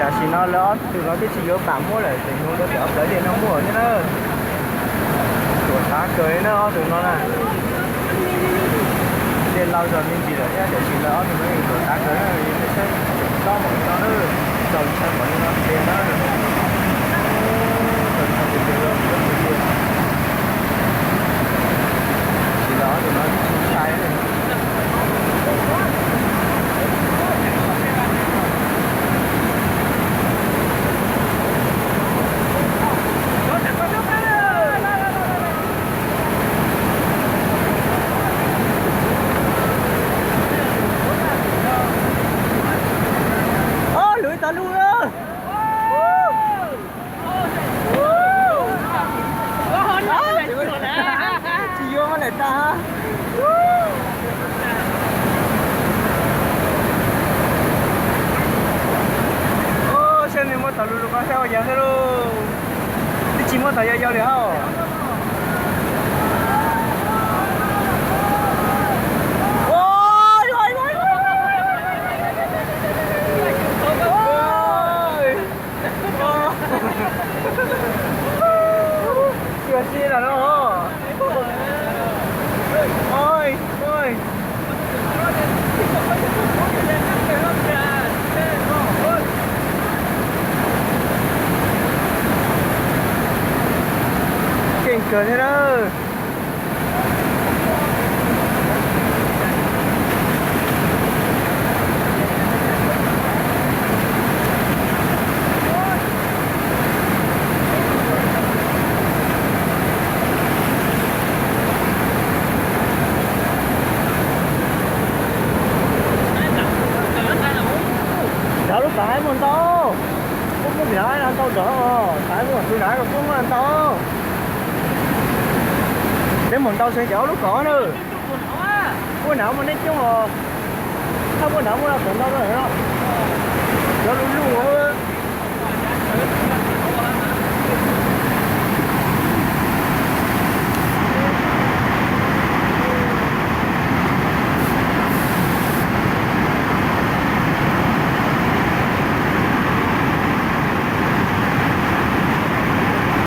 Tam sim no lawv ob tug no twb tsis yuav pam muab lawm, tseem hu rau cov plawv dej no muaj thiab na. Tuam tav kawg na ob tug no na. Dej laus zog me ntsis lawm thiab, tiam sis lawv ob tug no yeej tuam tav kawg na, yus saib tseem tsob npaum li no na, txaus ntshai npaum li no tiag na. Txaus ntshai tiag tiag, tiag tiag. Tab sis lawv ob tug no tsis ntshai. Ob, lwm tas lug na. Tsis yuav mas lawm tag. Saib nws muab tau lug lug ko saib ua yog xwb lauj. Twb tsis muab tau yau yau li hos. Ua si lawm no. Oi, oi. Keej kawg thiab na. Nrad lub kov haib muaj ntau. Muaj muaj nrad no ntau zog, kov haib muaj tus nrad no muaj ntau. Neb mus ntau xwb ces ob lub kov na. Ua nrad muaj neb coob os. Thaj muaj nrad muaj no ntau no. Cov lub lub